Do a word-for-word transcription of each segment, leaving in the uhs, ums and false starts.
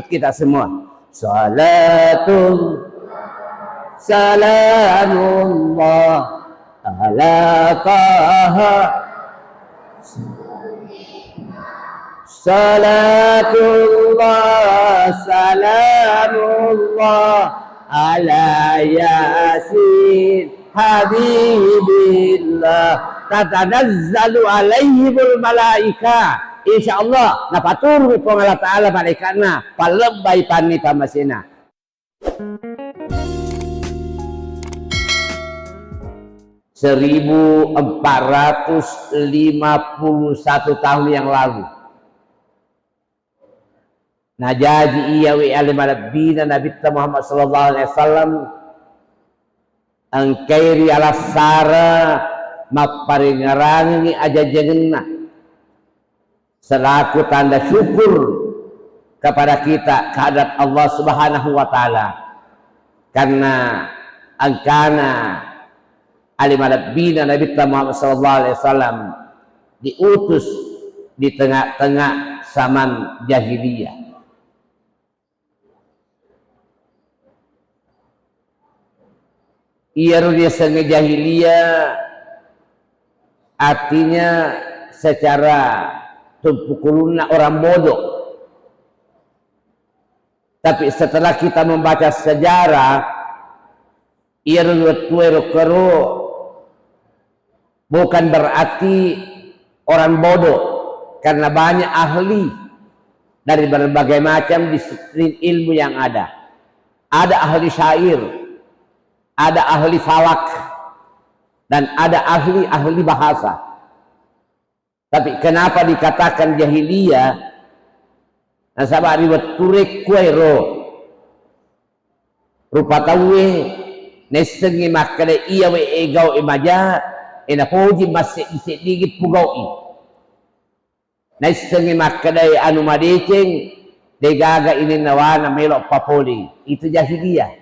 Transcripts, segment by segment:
Kita semua. Salatul salamullah ala Taha. Salatullah salamullah ala Yasin habibillah. Tatanazzalu alaihimul malaika. Insya Allah napaturungi Puang Allah Ta'ala malaikatna pallebbai panni pammasena. Seribu empat ratus lima puluh satu tahun yang lalu, najaji iyawe ale malebbina Nabitta Muhammad sallallahu alaihi wasallam, engkai rialassara mapparengngerangengngi ajajangenna selaku tanda syukur kepada kita kehadrat Allah Subhanahu wa Ta'ala, karena engkana ale malebbina Nabitta Muhammad sallallahu alaihi wasallam diutus di tengah-tengah zaman jahiliyah. Iyaro riasengnge jahiliyah, artinya secara tumpukulunna orang bodoh. Tapi setelah kita membaca sejarah, iyaro wettuero kero bukan berarti orang bodoh, karena banyak ahli dari berbagai macam disiplin ilmu yang ada. Ada ahli syair, ada ahli falak, dan ada ahli-ahli bahasa. Tapi kenapa dikatakan jahiliyah? Nasaba ri wettu rekkuaero rupa tauwe naissengngi makkeda iyawe egau e maja, e napoji masseddi-seddigi pugau'i. Naissengngi makkeda e anu madeceng, degaga ininnawana melo papolei. Itu jahiliyah.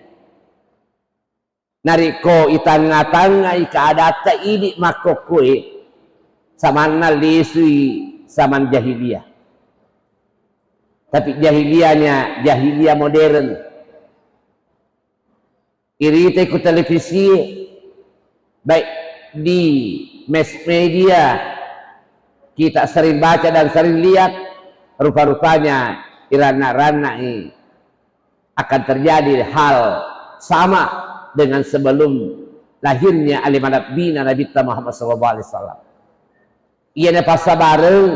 Narekko itangnga-tangngai keadatta idi makkokkoe, samanna lisui zaman jahiliyah. Tapi jahiliyahnya jahiliyah modern. Irita ku televisi, baik di mass media, kita sering baca dan sering lihat, rupa-rupanya iranna-ranna'i akan terjadi hal sama dengan sebelum lahirnya ale malebbina Nabitta Muhammad sallallahu alaihi wasallam. Iyana passabareng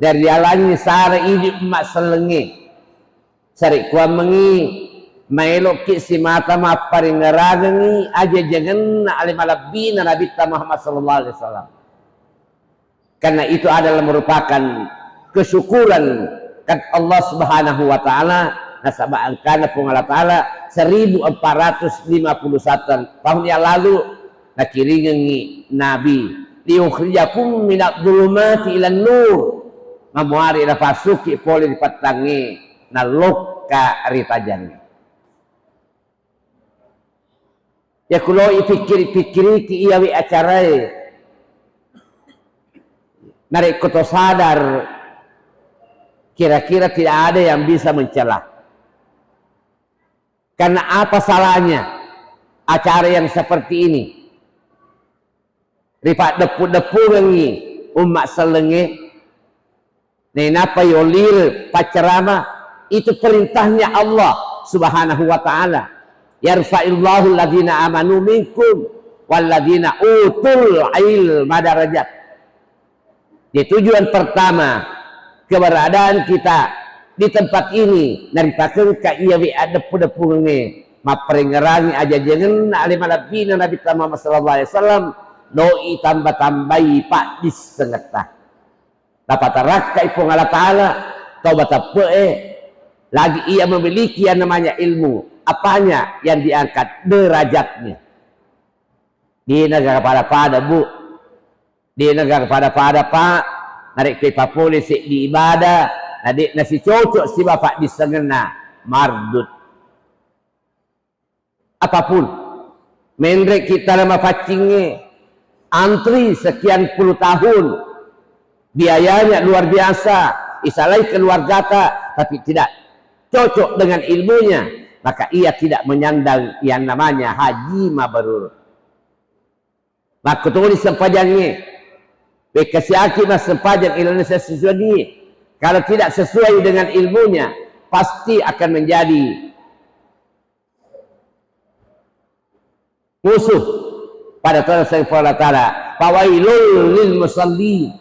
dari rialangngi sara idi umma sellengnge. Sarekkuammengngi maelokki simata mapparingngerangengngi ajajangenna ale malebbina Nabitta Muhammad sallallahu alaihi wasallam. Karena itu adalah merupakan kesyukuran kat Allah Subhanahu wa Ta'ala, nasaba engkana Puang Allah Ta'ala seribu empat ratus lima puluh satu tahun yang lalu nakiringengngi Nabi, "Liukhrijakum minadh dhulumati ilan nur," mamuari napassuki pole ri pettangnge nallokka ri tajangnge. Yakkulo ipikkiri-pikkiriki iyawe acarae. Narekko to sadar, kira-kira tidak ada yang bisa mencela. Karena apa salahnya acara yang seperti ini? Ripaddeppu-deppungengngi umma sellengnge, nainappa yolire paccerama, itu perintahnya Allah Subhanahu wa Ta'ala. "Yarfa'illahu alladhina amanu minkum walladhina utul ilma darajat." Jadi tujuan pertama keberadaan kita di tempat ini naripakengka iyawe addeppu-deppungengnge mapparengngerangi ajajangenna ale malebbina Nabitta Muhammad sallallahu alaihi wasallam, doi tamba-tambai paddissengetta. Napatarakkai Puang Allah Ta'ala tau bateppe'e, lagi ia memiliki yang namanya ilmu. Apanya yang diangkat? Derajatnya. De'na gaga pada-pada, Bu. De'na gaga pada-pada, Pak. Narekko ipapole seddi ibadah, na de'na sicocok sibawa paddissengenna, mardud. Apapun, menre kita nama paccingnge, antri sekian puluh tahun, biayanya luar biasa, isalai keluargata, tapi tidak. cocok dengan ilmunya, maka ia tidak menyandang yang namanya haji mabrur. Makkutoni sempajangnge, wekkasiaki massempajang ilalenna sessusuannie. Kalau tidak sesuai dengan ilmunya, pasti akan menjadi musuh pada Tuhan Sang Puang Allah Ta'ala. Fawailul lil musallin.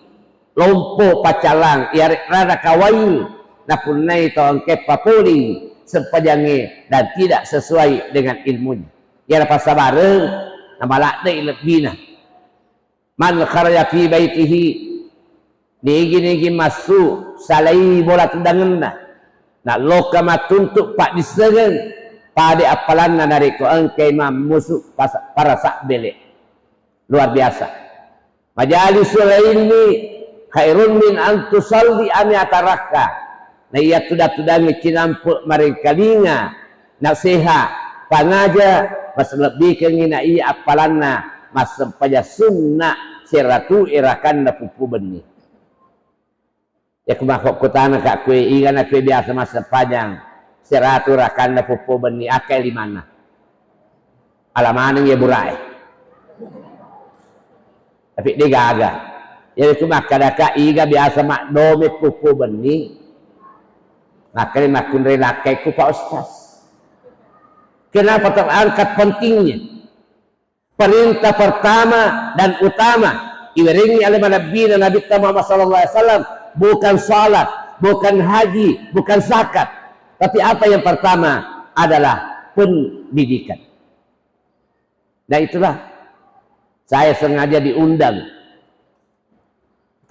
Lompo paccallang, iyare'na kawail napunnai tau engkae papolei sempajangnge dan tidak sesuai dengan ilmunya. Iyana passabareng namaladde'i lebbina. Man kharaja fi baitihi, nigi-nigi massu salai bola tudangenna, nalloka mattuntu paddissengeng, pade appalanna narekko engkai mammusu pas-, para sabbele. Luar biasa. Majalisul ilmi khairun min an tusalli mi'ata rakka. Na iya tudang-tudangngi cinampe' marengkalinga naseha, pangaja, maselebbikengngi na iya appalanna massempajang sunna seratu rakanna puppu benni. Yakko makkukkutana ka kue, igana kue biasa massempajang seratu rakanna puppu benni, akkai limanna? Ala maneng ya burae. Tapi de gaga. Jadi ku makkadaka iga biasa maddome puppu benni, makkeda makkunrai lakkai ku Pak Ustaz. Kenapa terangkat pentingnya? Perintah pertama dan utama iwerengngi ale manabbina Nabitta Muhammad sallallahu alaihi wasallam bukan salat, bukan haji, bukan zakat. Tapi apa yang pertama adalah pendidikan. Dan itulah saya sengaja diundang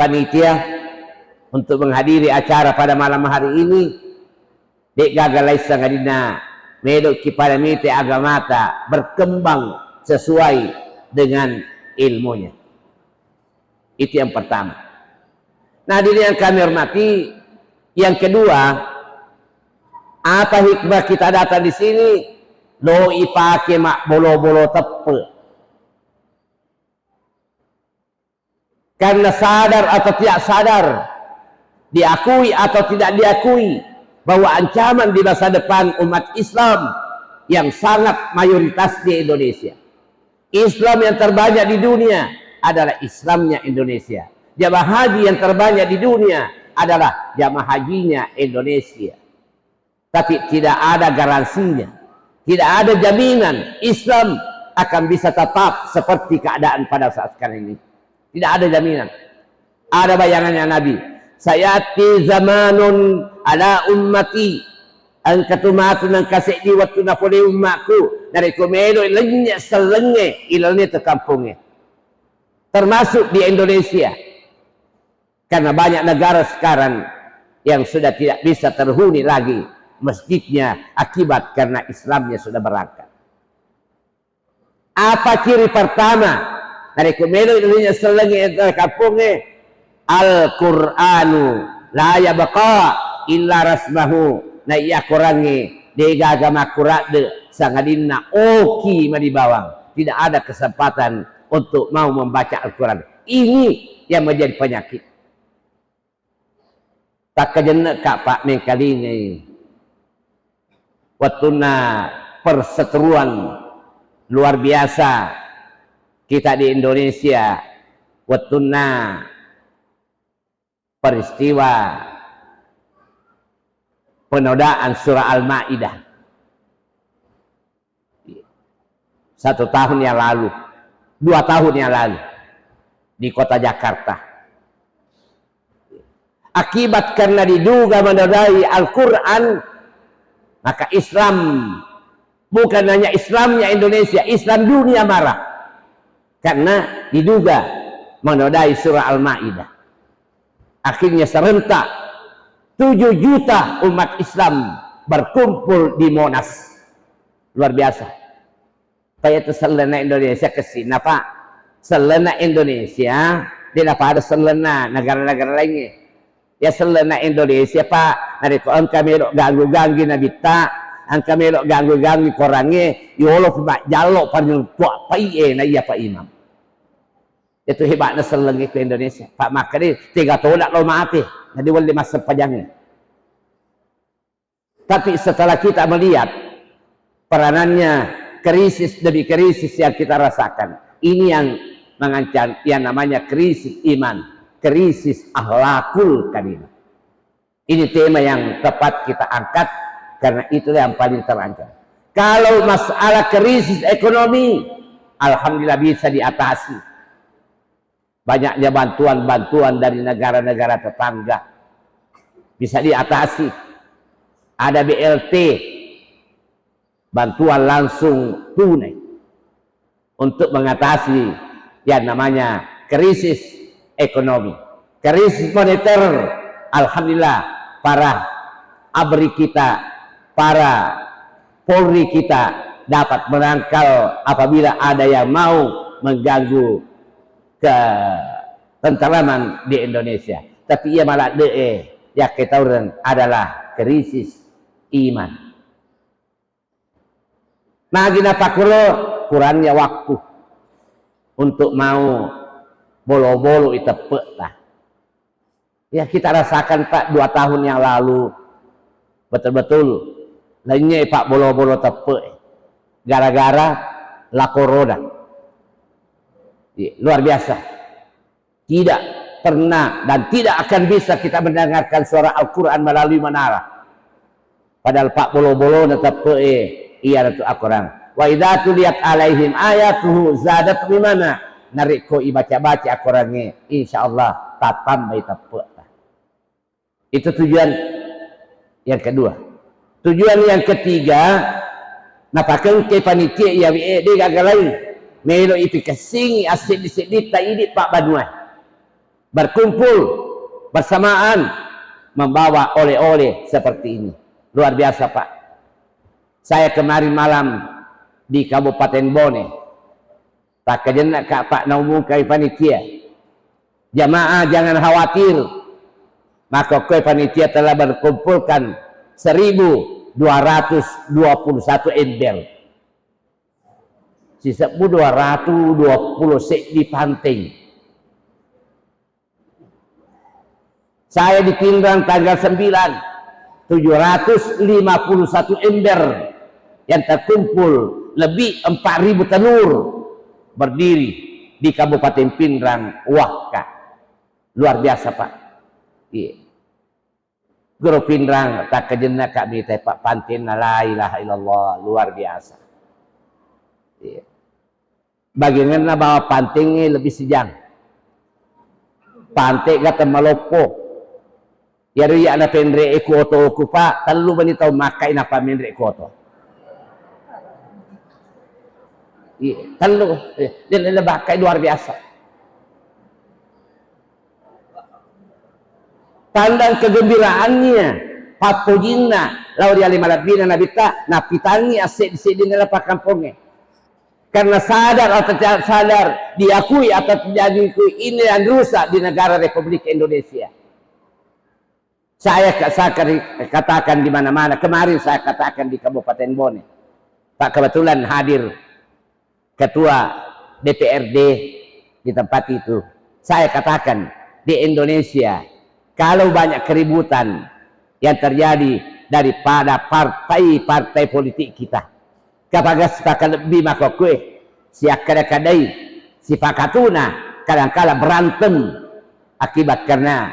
panitia untuk menghadiri acara pada malam hari ini, de gaga laisseng adinna meloki pada mite agamata berkembang sesuai dengan ilmunya. Itu yang pertama. Nah, hadirin yang kami hormati, yang kedua, apa hikmah kita datang di sini? Lo ipake mabbolo-bolo teppe. Karena sadar atau tidak sadar, diakui atau tidak diakui, bahwa ancaman di masa depan umat Islam yang sangat mayoritas di Indonesia. Islam yang terbanyak di dunia adalah Islamnya Indonesia. Jamaah haji yang terbanyak di dunia adalah jamaah hajinya Indonesia. Tapi tidak ada garansinya, tidak ada jaminan Islam akan bisa tetap seperti keadaan pada saat sekarang ini. Tidak ada jaminan. Ada bayangannya Nabi, "Sayati zamanun ala ummati." Engka tu matu nengka seddi wettu napole ummakku, narekko melo lennye sellengnge ilalenna tu kampongnge. Termasuk di Indonesia. Karena banyak negara sekarang yang sudah tidak bisa terhuni lagi masjidnya akibat karena Islamnya sudah berangkat. Apa ciri pertama? Narekko melo Indonesia sellengnge, eh, kampongnge, Al-Qur'anu la yabqa illa rasmahu. Na iya Korangnge de gaga makkuradde sangadinna oki mani bawang. Tidak ada kesempatan untuk mau membaca Al-Quran. Ini yang menjadi penyakit. Takkajenne'ka, Pak, mengkalingai wettunna perseteruan luar biasa kita di Indonesia, wettunna peristiwa penodaan surah Al-Maidah. Satu tahun yang lalu, dua tahun yang lalu, di kota Jakarta. Akibat karena diduga menodai Al-Quran, maka Islam, bukan hanya Islamnya Indonesia, Islam dunia marah. Karena diduga menodai surah Al-Maidah. Akhirnya serentak tujuh juta umat Islam berkumpul di Monas. Luar biasa. Paya tu sellenna Indonesia kessinna, Pak. Sellenna Indonesia, de napada sellenna negara-negara lainnya. Ya sellenna Indonesia, Pak, narekko engka melo ganggu-ganggu nabitta, engka melo ganggu-ganggu korangnge, yolo majjallo paling tua pai e na iya Pak Imam. Itu hebatna sellengnge ku Indonesia. Pak, makkeda tega tolak lo mate, jadi welle massempajangnge. Tapi setelah kita melihat peranannya, krisis demi krisis yang kita rasakan, ini yang mengancam, yang namanya krisis iman, krisis akhlakul karimah. Ini tema yang tepat kita angkat karena itulah yang paling terancam. Kalau masalah krisis ekonomi, alhamdulillah bisa diatasi. Banyaknya bantuan-bantuan dari negara-negara tetangga bisa diatasi. Ada B L T, bantuan langsung tunai untuk mengatasi yang namanya krisis ekonomi. Krisis moneter, alhamdulillah, para abri kita, para Polri kita dapat menangkal apabila ada yang mau mengganggu ketentraman di Indonesia. Tapi iya maladde'e yakketaureng adalah krisis iman. Magi napakkuro, kurangnya waktu untuk mau bolo-bolo iteppe'ta. Ya, kita rasakan, Pak, dua tahun yang lalu, betul-betul lennye, Pak, bolo-bolo teppe' gara-gara la corona. Iya, luar biasa. Tidak pernah dan tidak akan bisa kita mendengarkan suara Al-Quran melalui menara. Padahal pabbolo-bolona teppe'e iyanatu akorang. Wa idza tuliyat alaihim ayatuhu zadathum imana. Narekko ibaca-baca akorangnge, insya Allah tatambai teppe'ta. Itu tujuan yang kedua. Tujuan yang ketiga, napakengke panitia iyawe de gaga laing. Melo ipikessingi asseddi-sedditta idi pabbanua. Berkumpul bersamaan membawa oleh-oleh seperti ini. Luar biasa, Pak. Saya kemarin malam di Kabupaten Bone. Takkajenna ka, Pak, naumumkai panitia. Jamaah jangan khawatir. Makkokkoe panitia telah berkumpulkan seribu dua ratus dua puluh satu ember. Sisebbu dua ratus dua puluh seddi panteng. Saya di Pinrang tanggal sembilan, tujuh ratus lima puluh satu ember yang terkumpul, lebih empat ribu telur berdiri di Kabupaten Pinrang. Wah, Kak, luar biasa, Pak. Iya. Guru Pinrang, takkajenna ka mita, Pak, pantenna la ilaha illallah, luar biasa. Iya. Bagiangenna bawa pantengnge lebih sijang. Pante ga temmaloppo. Iyaro iya napenre e ku otoku, Pak, tellu meni tau makkai napamenre ku oto. Iya, tellu. Iya, dia, dia bakkai luar biasa. Tandang kegembiraannya, pappojinna lao ri ale malebbina Nabitta, napitangngi asseddi-seddinna la pakkampongnge. Karena sadar atau tidak sadar, diakui atau tidak diakui, ini yang rusak di negara Republik Indonesia. Saya ka-, saya kari-, katakan di mana-mana. Kemarin saya katakan di Kabupaten Bone. Pak, kebetulan hadir Ketua D P R D di tempat itu. Saya katakan, di Indonesia, kalau banyak keributan yang terjadi daripada partai-partai politik kita, Kapang gassipaka lebbi makkokkoe, siakkada-kadai, sipakatuna, kadang-kala berantem akibat karena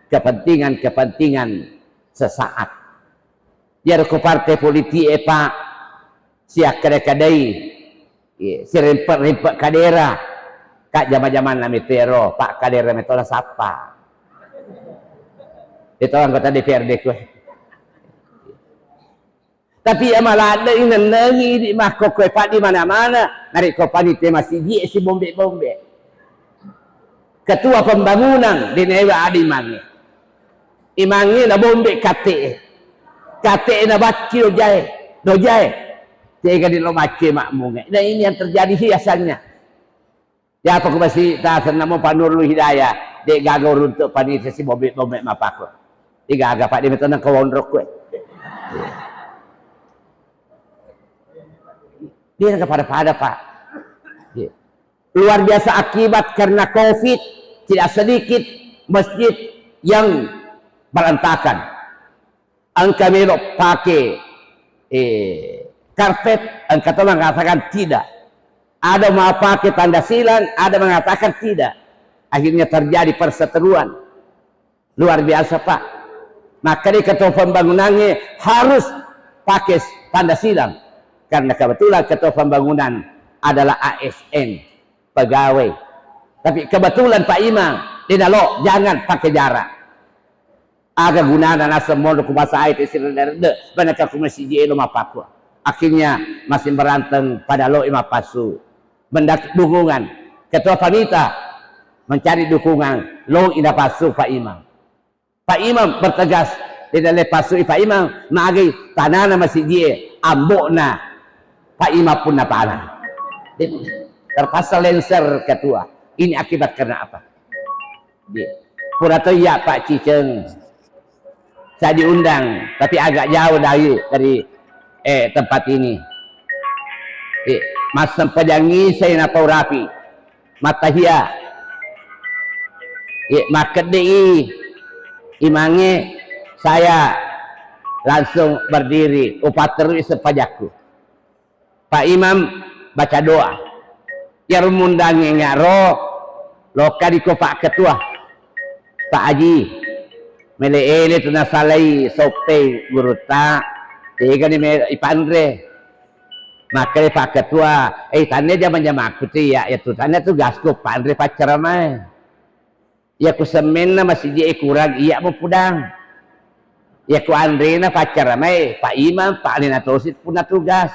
kepentingan-kepentingan sesaat. Iyaro ko partai politik e, Pak, siakkada-kadai, iya, sirempe-rempe kadera, Kak, jama-jamanna metero, Pak, kadera metona sappa. Itu anggota D P R D kowe. Tapi iya maladde inennengi idi makkokkoe, Pak, di mana-mana. Narekko panitia masigi e sibombe-bombe. Ketua pembangunan, de naewa ada imangnge. Imangnge nabombe kate e. Kate e nabacci dojae. Dojae. Tega di lo macce makmunge. Nah, ini yang terjadi biasanya. Yapa ku basi ta senna mo Pak Nurul Hidayah, de gaga uruntuk panitia sibombe-bombe mappakko. De gaga, Pak, de metona ko wonrok kowe. Dia nggak pada-pada, Pak. Iya. Luar biasa akibat karena covid, tidak sedikit masjid yang berantakan. Engka melo pake, eh, karpet, engka to mengatakan tidak. Ada mau pakai tanda silang, ada mengatakan tidak. Akhirnya terjadi perseteruan. Luar biasa, Pak. Maka di ketua pembangunannya harus pakai tanda silang. Karena kebetulan ketua pembangunan adalah A S N, pegawai. Tapi kebetulan Pak Imam, dia lo, jangan pakai jarak. Aga gunana naseng monro ku pasai te siredde-redde, banaka ku masiji elo mappakku. Akhirnya masing beranteng pada lo i mappasu. Mendaki dukungan. Ketua panita mencari dukungan, lo i napassu Pak Imam. Pak Imam bertegas, tidak le passu i Pak Imam, magai tanana masiji e, ambokna Pak Imam pun napana. Terpaksa lengser ketua. Ini akibat karena apa? Di, pura to iya Pak Ciceng. Saya diundang, tapi agak jauh dari, dari, eh, tempat ini. Eh, massempajangi saya napau rapi. Matahia. Eh, makkedde i imange, saya langsung berdiri, upatterui sempajakku. Pak Imam baca doa. Iyaro mundangnge ngaro, lokka diko Pak Ketua. Pak Aji, mele ele tu nasalai Soppeng gurutta, tegani me ipanre. Makkeda Pak Ketua, eh, tanne jama-jamakku tu iya, iya tu tanne tugasku panre paccaramae. Iya ku semmenna masiji e kurang, iya mupudang. Iya ku anrena paccaramae, Pak Imam, Pak Alena tosi punna tugas.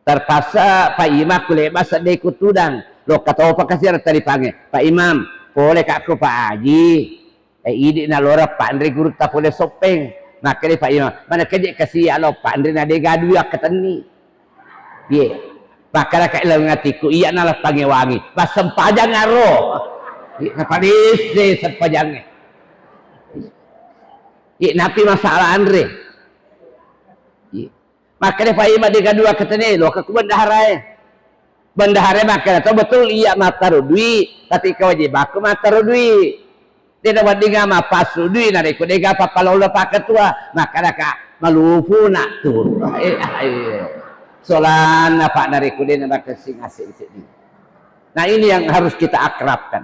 Terpaksa Pak Imam ku leba sedde ku tudang. Lokka topa kasi ero talipange. Pak Imam, pole ka ko Pak Aji. Eh, idi nalora panre gurutta pole Soppeng. Makkeda Pak Imam, mana keje kasi alo panre na dega dua ketenni. Ye. Makkeda ka ileng atiku, iya nala pangewangi. Massempajang aro. Ye, napadese sempajangnge. Ye, napi masalah anre. Ye. Makkeda Pak Imam dega dua ketene, lokka ku bendaharae. Bendaharae makkeda to betul iya mattaro dui, tapi kewajibakku mattaro dui. Dena weddinga mappassu dui narekko dega pappalolo Pak Ketua, makkeda ka malupu nak tu. Eh, ah, iya. Solanna Pak narekko dena makessing aseng seddi. Nah, ini yang harus kita akrabkan.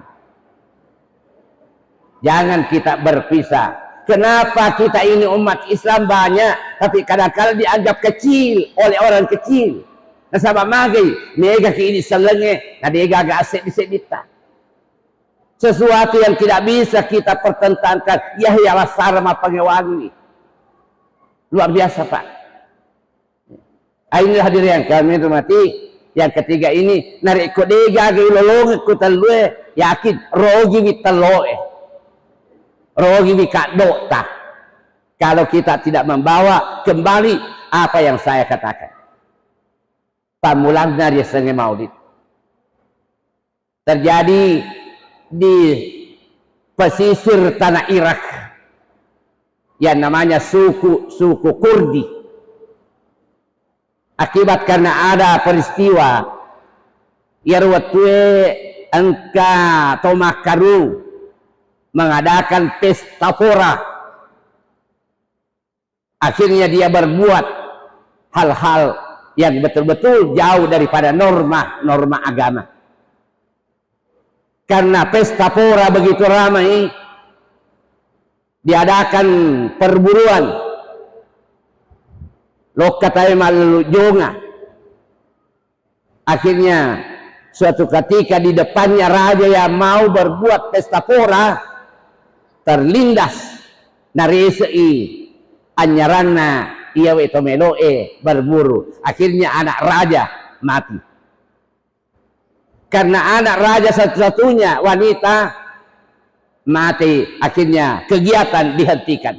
Jangan kita berpisah. Kenapa kita ini umat Islam banyak, tapi kadang-kadang dianggap kecil oleh orang kecil? Nasaba magai, mega ki idi sellengnge, na dega aga seddi-sedditta. Sesuatu yang tidak bisa kita pertentangkan, ya, ya, lasara mappangewangi. Luar biasa, Pak. Ah, inilah hadirin yang kami hormati. Yang ketiga ini, narekko dega aga ilolongeng ku tellue, yakin rogiwi telloe. Rogiwi kaddo'ta. Kalau kita tidak membawa kembali apa yang saya katakan. Pammulanna riasengnge maulid. Terjadi di pesisir tanah Irak yang namanya suku, suku Kurdi. Akibat karena ada peristiwa, iyaro wettue engka to makkaru mengadakan pesta pora. Akhirnya dia berbuat hal-hal yang betul-betul jauh daripada norma-norma agama. Karena pesta pora begitu ramai, diadakan perburuan, lokka tae mallujonga. Akhirnya, suatu ketika di depannya raja yang mau berbuat pesta pora, terlindas, naresei anyaranna iyawe to meloe berburu. Akhirnya anak raja mati. Karena anak raja satu-satunya wanita mati, akhirnya kegiatan dihentikan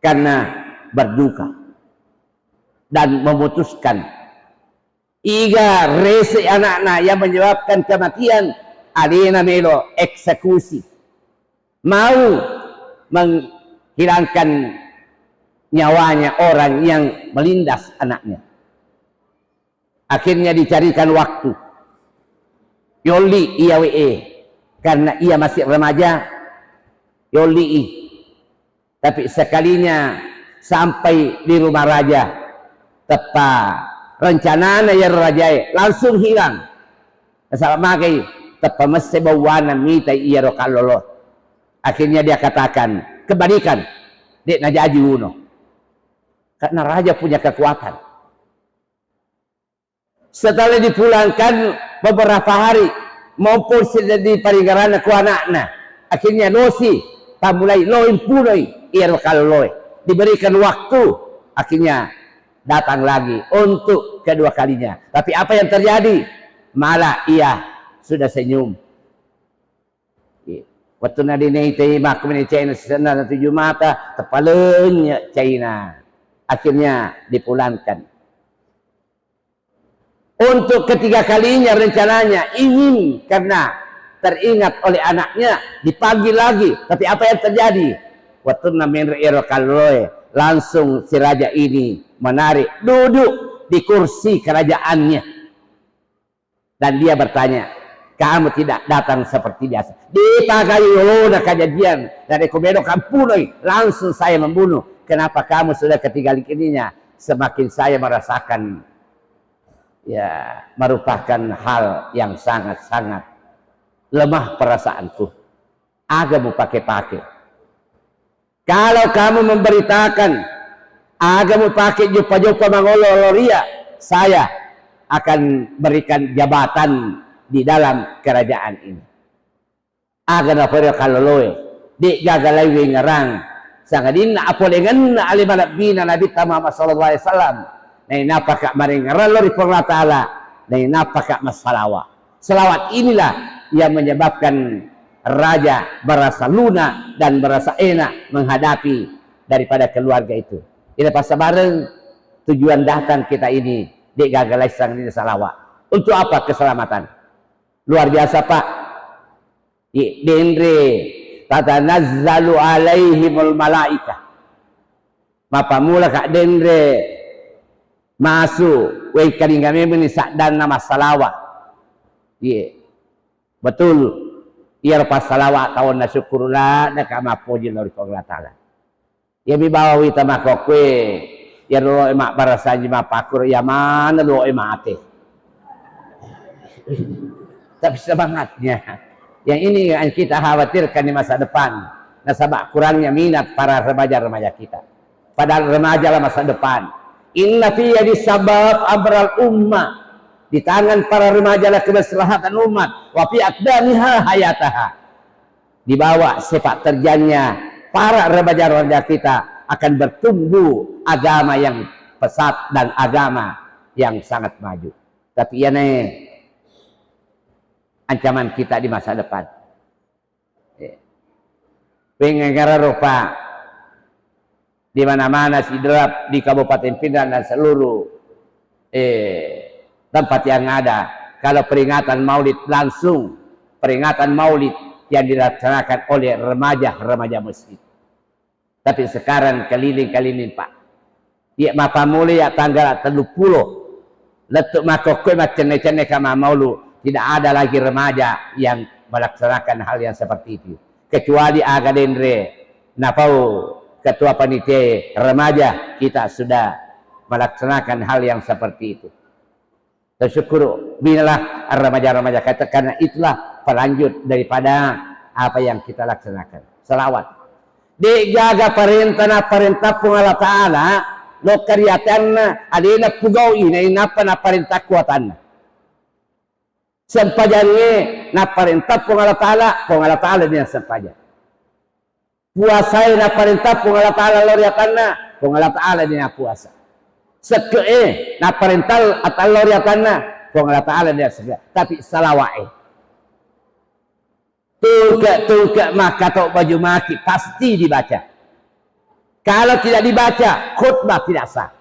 karena berduka dan memutuskan. Iga rese anakna yang menyebabkan kematian, alena melo eksekusi. Mau menghilangkan nyawanya orang yang melindas anaknya. Akhirnya dicarikan waktu. Yolli iyawe e, karena ia masih remaja, yolli i. Tapi sekalinya sampai di rumah raja, teppa rencanana iyaro rajae langsung hilang. Nasaba magai, teppa messe bawwana mitai iyaro kallolo. Akhirnya dia katakan, "Kembalikan, dek najaji uno." Karena raja punya kekuatan. Setelah dipulangkan beberapa hari, mompo seddi paringerranna ku anakna. Akhirnya losi, tammulai loi punoi iyaro kalloloe. Diberikan waktu, akhirnya datang lagi untuk kedua kalinya. Tapi apa yang terjadi? Malah ia sudah senyum. Iya. Wettunna dinaitai makkumini caina sisenna tujuh mata, tepalennye caina. Akhirnya dipulangkan. Untuk ketiga kalinya rencananya ingin, karena teringat oleh anaknya, dipanggil lagi. Tapi apa yang terjadi? Wettunna menre ero kalloloe, langsung si raja ini menarik duduk di kursi kerajaannya. Dan dia bertanya, "Kamu tidak datang seperti biasa." Dipagai yolona kajajian, dan eko melo kampunoi, langsung saya membunuh. Kenapa kamu sudah ketiga kalinya? Semakin saya merasakan, ya, merupakan hal yang sangat-sangat lemah perasaanku. Aga mupake-pake. Kalau kamu memberitakan, aga mupake joppa-joppa mangolo lao ria, saya akan berikan jabatan di dalam kerajaan ini. Aga naporio kalloloe, de gaga lai wengngerang, sangadinna apolengenna ale malebbina Nabitta Muhammad sallallahu alaihi wasallam. Nainappaka marengngerang lao ri Puang Allah Ta'ala, nainappaka massalawa. Selawat inilah yang menyebabkan raja merasa lunak dan merasa enak menghadapi daripada keluarga itu. Ina passabareng tujuan datang kita ini, de gaga lai sangadinna salawat. Untuk apa? Keselamatan. Luar biasa, Pak. Ye, denre, "Tatanazzalu alaihimul malaikah." Mappammula ka denre masu, wengkalinga memeng ni saddanna massalawa. Ye. Betul. Iyaro passalawa tawanna syukur, ladde ka mappoji lao ri Puang Allah Ta'ala. Iyami bawang wita makkokkoe, iyaro loe mabbarasanji mappakkuro, iya maneng loe mate. Tapi semangatnya, yang ini yang kita khawatirkan di masa depan, nasaba kurangnya minat para remaja-remaja kita. Padahal remajalah masa depan. Inna fi yadi sabab amral ummah. Di tangan para remajalah kemaslahatan umat. Wa fi aqdamiha hayataha. Di bawah sepak terjangnya para remaja-remaja kita akan bertumbuh agama yang pesat dan agama yang sangat maju. Tapi iyanae ancaman kita di masa depan. Eh. Pengengngerang rupa di mana-mana Sidrap, di Kabupaten Pinrang dan seluruh, eh, tempat yang ada, kalau peringatan Maulid langsung peringatan Maulid yang dilaksanakan oleh remaja-remaja masjid. Tapi sekarang keliling-keliling, Pak. Iya, mappammula iya tanggal telluppulo. Lettu makkokkoe maccenne-cenne ka mammaulu, tidak ada lagi remaja yang melaksanakan hal yang seperti itu. Kecuali aga denre napau ketua panitia remaja, kita sudah melaksanakan hal yang seperti itu. Tasyukuru, binalah remaja-remaja kita, karena itulah pelanjut daripada apa yang kita laksanakan. Salawat. De gaga parenta napparenta Puang Allah Ta'ala, lokka ri atanna, alena pugau'i, nainappa napparenta ku atanna. Sempajangnge napparenta Puang Allah Ta'ala, Puang Allah Ta'ala dia sempajang. Puasae napparenta Puang Allah Ta'ala lao ri atanna, Puang Allah Ta'ala dia puasa. Sekke'e napparenta atang lao ri atanna, Puang Allah Ta'ala dia sekke. Tapi salawa'e. Tungke-tungke makkato baju maki pasti dibaca. Kalau tidak dibaca, khutbah tidak sah.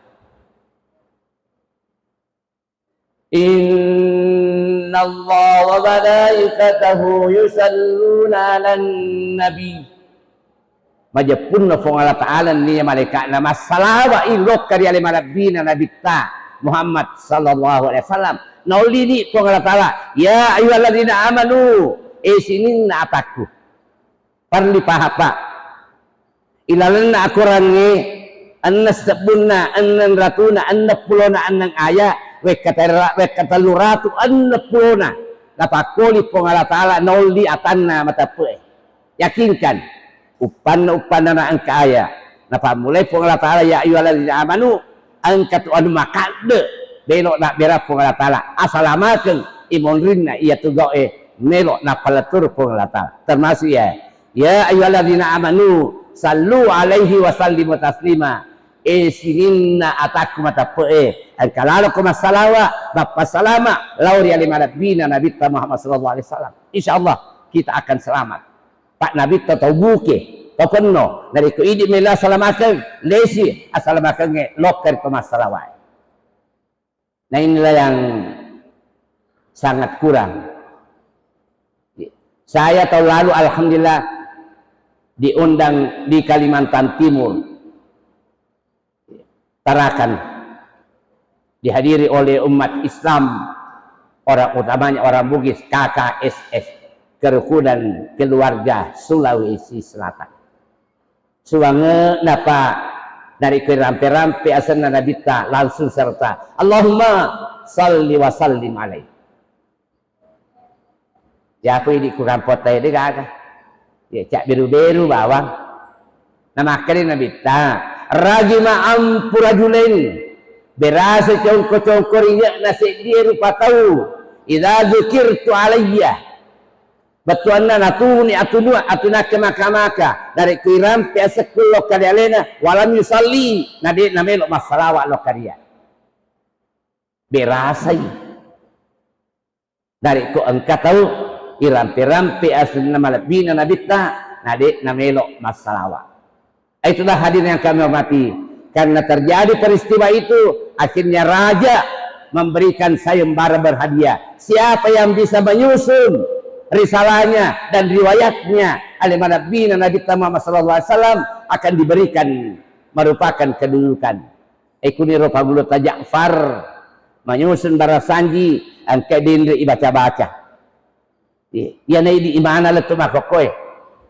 Innallaha wa malaikatahu yusalluna 'alan nabi. Majeppunna Puang Allah Ta'ala nennia malaika'na massalawa'i lokka ri ale malebbina Nabitta Muhammad sallallahu alaihi wasallam. Naollini Puang Allah Ta'ala, "Ya ayyuhalladzina amanu," e sininna atakku. Parellu dipahang, Pak. Ilalenna akorangnge, enneng sebbunna, enneng ratuna, enneng pulona, enneng aya, wekka terra-, wekka tellu ratu enneng pulona napakkoli Puang Allah Ta'ala naolli atanna mateppe'e. Yakinkan, uppanna-uppanna na engka aya napammulai Puang Allah Ta'ala, "Ya ayyuhalladzina amanu," engka tu anu makadde, melo nabbera Puang Allah Ta'ala, asalamakeng imonrinna iyatu gau'e melo nappalettur Puang Allah Ta'ala. Termasuk iya, "Ya ayyuhalladzina amanu sallu alaihi wa sallimu taslima." E sininna atakku mateppe'e, engka laloko massalawa, mappassalama lao ri ale malebbina Nabitta Muhammad sallallahu alaihi wasallam. Insya Allah kita akan selamat. Pak Nabitta tau buke, tau penno, narekko idi mela salamakeng, lesi asalamakengnge lokka ri to massalawae. Nah, inilah yang sangat kurang. Saya tahun lalu, alhamdulillah, diundang di Kalimantan Timur, Tarakan, dihadiri oleh umat Islam, orang utamanya orang Bugis, K K S S, Kerukunan Keluarga Sulawesi Selatan. Suwange napa narekko rampe-rampe asenna Nabitta langsung serta, "Allahumma salli wa sallim alaihi." Yaku idi ku kampotta ede gaga. Ya, cak beru-beru bawang. Namakkeda Nabitta, "Ragima ampu rajulain." Berasa congko-congko ringe'na seddie rupa tau. "Idza dzukirtu alayya." Bettuanna natuni atunu, atunakka maka-maka, narekko irampe asekku lokka ri alena, walam yusalli, na de namelo massalawa lokka ria. Berasai. Narekko engka tau irampe-rampe asenna malebbina Nabitta, na de namelo massalawa. Itulah hadirin yang kami hormati, karena terjadi peristiwa itu, akhirnya raja memberikan sayembara berhadiah. Siapa yang bisa menyusun risalahnya dan riwayatnya ale malebbina Nabitta Muhammad sallallahu alaihi wasallam akan diberikan merupakan kedudukan. E kuniro pagulutta Ja'far manyusun barasanji engka denre ibaca-baca. Iya, iyana idi imana lettu makkokkoe.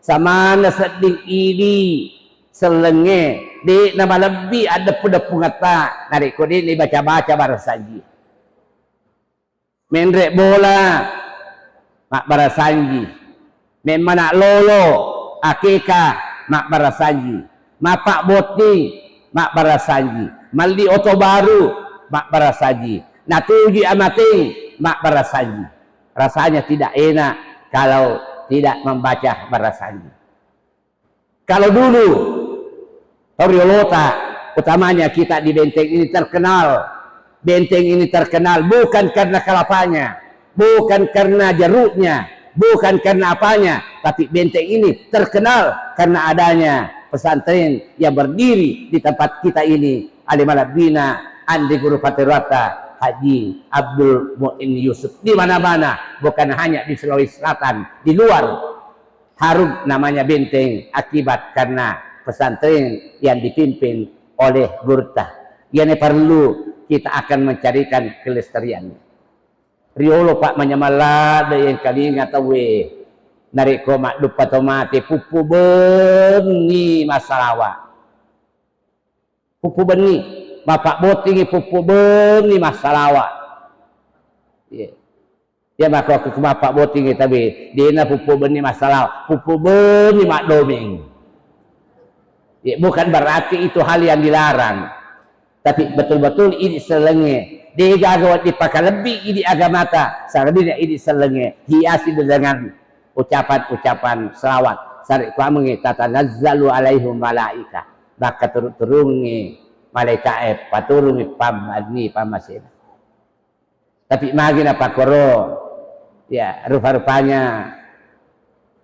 Samanna sedding idi sellengnge, de namalebbi addeppu-deppungetta narekko de naibaca-baca barasanji. Menre bola, mabbarasanji. Memmana lolo, akeka, mabbarasanji. Mappabbotting, mabbarasanji. Melli oto baru, mabbarasanji. Natujui amateng, mabbarasanji. Rasanya tidak enak kalau tidak membaca barasanji. Kalau dulu, tau riolota, utamanya kita di Benteng ini terkenal. Benteng ini terkenal bukan karena kelapanya, bukan karena jeruknya, bukan karena apanya, tapi Benteng ini terkenal karena adanya pesantren yang berdiri di tempat kita ini, ale malebbina Andi Guru Pateruatta Haji Abdul Muin Yusuf. Di mana-mana, bukan hanya di Sulawesi Selatan, di luar. Harum namanya Benteng akibat karena pesantren yang dipimpin oleh gurutta. Iyana perlu kita akan mencarikan kelestariannya. Riolo, Pak, manyameng ladde engkalinga tauwe. Narekko madduppa to mate, puppu benni massalawa. Puppu benni, mappabbottingi puppu benni massalawa. Iya. Iya, maka ku mappabbottingi, tapi dena puppu benni massalawa, puppu benni maddomeng. Iya, bukan berarti itu hal yang dilarang. Tapi betul-betul idi sellengnge, de gaga wedding pakalebbi idi agamata, salebbi idi sellengnge hiasi dengan ucapan-ucapan selawat. Sare kuamengngi, "Tatanazzalu alaihim malaika." Makkaturu-turungngi malaika'e, paturungngi pammanni pammasena. Tapi magi napakkoro, ya, rupa-rupanya,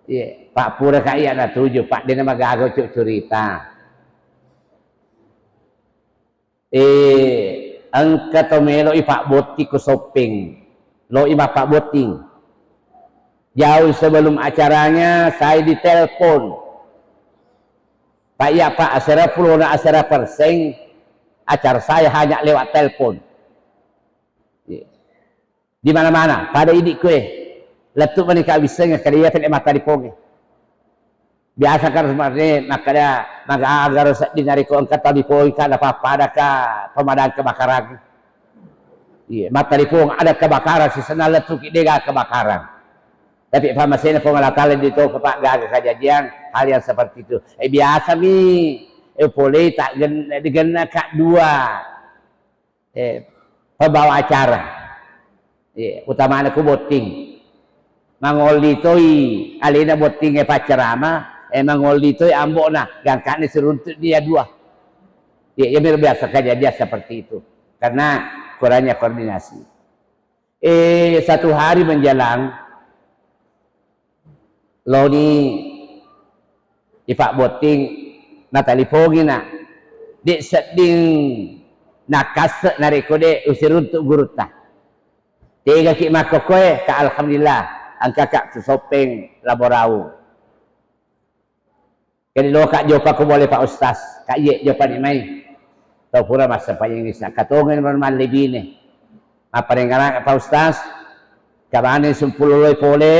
ya, Pak, pura ka iya natuju, Pak, dena magaga cu-, curita. Eh, engka to meloi pabbotting ko Soppeng. Loi mappabbotting. Jauh sebelum acaranya, saya ditelepon. "Pak, iya, Pak, asera pulona asera perseng, acara saya hanya lewat telepon." Iya. Di mana-mana, pada idi koe. Lettu mani ka wisseng, kaliya pele mata di ponge. Biasa kan sebenarnya makkeda magagaro sedding narekko engka talipoi ka napappada ka pemadam kebakaran. Iya, mattalipong ada kebakaran, sisenna lettuki dega kebakaran. Tapi pammasena Puang Allah Taala di toko Pak gaga kejadian hal yang seperti itu. Eh, biasa mi, eh, pole tak gen-, digenna kak dua, eh, pembawa acara. Eh, utamana ku botting. Mangolli toi alena botting e paccerama, eh, mangolli toi ambokna, gangkane siruntuk dia dua. Ya, ya, biasa kejadian seperti itu. Karena kurangnya koordinasi. Eh, satu hari menjelang, loni ipabbotting, natalipongi na, de' sedding nakasse' narekko de' usiruntu' gurutta. Tegaki makkokkoe, ka alhamdulillah, engkaka susoppeng laborau. Jadi loka jopa ko boleh Pak Ustaz, ka iye jopa ni mai. Tau pura massempajang isa, katongeng mallebine. Mapparengngerang Pak Ustaz, kabane sumpuloloi pole,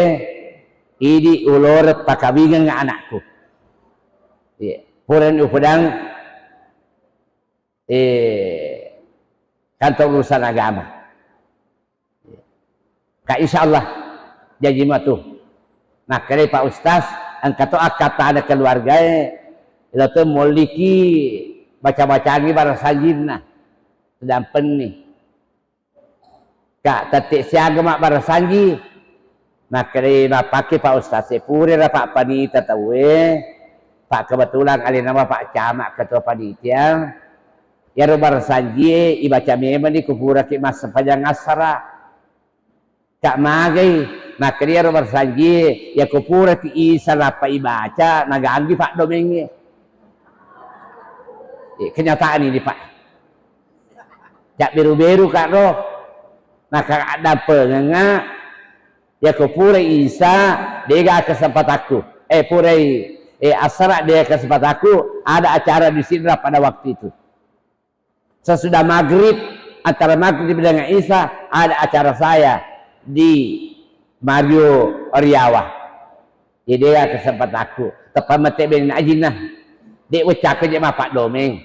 idi ulore pakawingeng anakku. Iya, pura ni upedang, eh, kantor urusan agama. Ka insya Allah jaji matu. Makkedai Pak Ustaz, engka to akkattana keluargae, ilo to molliki baca-bacangi barasanjinna. Sedang penni. Ka tette siaga mak barasanji. Makkedai mappake Pak Ustaz, e pura ra Pak Panita tauwe, Pak kebetulan alena Bapak Camat ketua panitia. Iyaro barasanjie ibaca memang ni kupuraki massempajang assara. Ka magai, makkeda iyaro barasanjie, yako puraki isa nappa ibaca, naganggu paddomengnge. Eh, kenyataan ini, Pak. Cak beru-beru ka ro. Maka addampengengnga, yako pura isa, dega kesempatakku. Eh, purai, eh, assara dega kesempatakku, ada acara di Sidrap pada waktu itu. Sesudah maghrib, antara maghrib dengan isya, ada acara saya di Mario Riawa. Jadi ya kesempatakku. Tepat mete ben ajinna. Dek wecako je mapak domeng.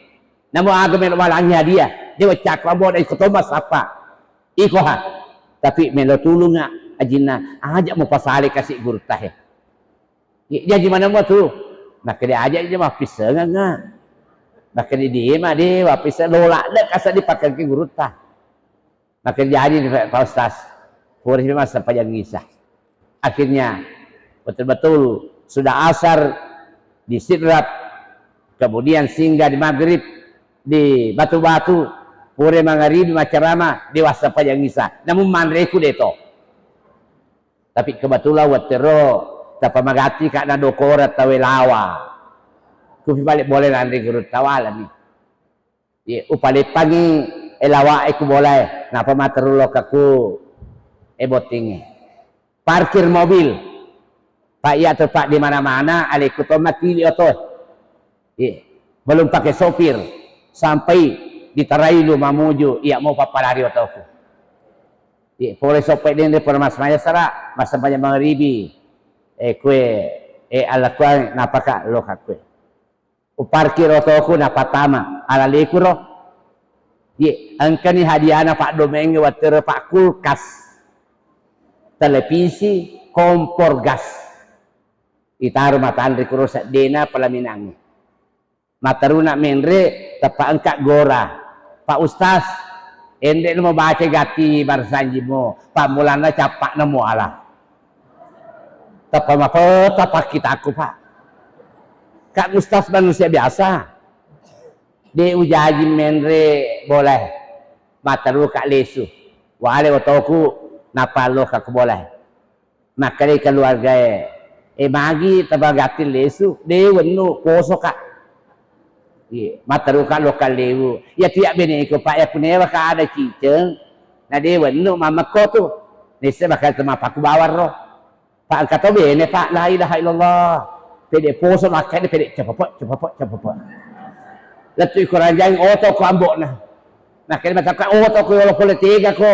Namu aga melo malangi hadiah. Dek wecako abo dari kotomas apa. Iko ha. Tapi melo tulunga ajinna. Aja mau pasale kasih guru tahe. Jaji maneng mua tu? Makkeda aja je mappissengeng nga. Makkeda de ma de mappisseng, lola de kasa dipakengki gurutta. Makkeda jaji Pak Ustaz. Pura si massempajang isya. Akhirnya betul-betul sudah asar di Sidrap, kemudian singgah di maghrib di Batu-Batu, pura mangaribi maccarama di wassempajang isya. Namun manreku de to. Tapi kebetulan wettero tappa magatti ka na dokora tawe lawa. Kupi balik boleh nanre guru tawala ni. Ye, upaleppangi e lawa e ku bolae, napa materu lokaku e bottingi. Parkir mobil. Pak iya to Pak di mana-mana, aleku to matiwi oto. Iya. Belum pakai sopir, sampai di Tarailu Mamuju, iya mau papalari otoku. Iya, pole soppai dende pura mas maya sara, mas sempajang mangribi. Eh, kue, eh, ala kue, napaka lo kakue. Uparkir otoku, napatama, ala lekuro. Iya, engkani hadiana Pak Domeng, wattero Pak kulkas, televisi, kompor gas. Itaro matanre kuro seddena pelaminangnge. Mataruna menre, teppa engka gora. Pak Ustaz, enre lo mabaca gatti barasanjimo, pammulanna cappa'na muala. Teppa mapeta pakkitakku, Pak. Kak Ustaz manusia biasa. De ujaji menre boleh. Mataru Kak lesu. Wale otoku, napallo Kak boleh. Makkedai keluargae, "Eh, magi tabagatti lesu?" "De wennu, posoka." Iya, matteruka lokka lewu. Iya, tiya beneku, Pak, iya kunewa ka ada ciceng, na de wennu mammekko tu. Nisse bakal temapakku bawang ro. Pak, engka to bene, Pak, la ilaha illallah. Pede poso makkede, pede cepepek, cepepek, cepepek. Lettu iko ranjang oto ko ambokna. Makkede matakka oto ko yolo pole tega ko.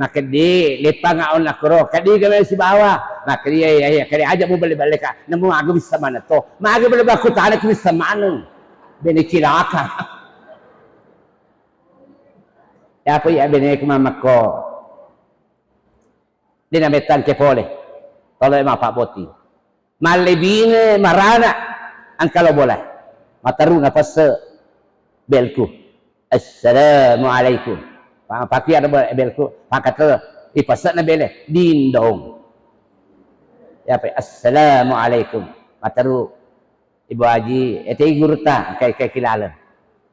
Makkeddi, leppanga onna koro, keddi ga melo sibawa. Makkeddi, iya, iya, iya, keddi aja mu belle-belle ka. Nemu aga bisa maneng to. Magi belle-belle aku tana ku bisa maneng. Bene cilaka. Ya apa ya bene ku mamakko. Dena mettangke pole. Tolo e mappabbotting. Mallebine marana engka lo bola. Materru napesse belku. Assalamualaikum. Pa-, pakia ada bola belku. Pakate ipesse na bele. Dindong. Ya apa? Assalamualaikum. Materru Ibu Haji, ete gurutta, engka, engka kilaleng.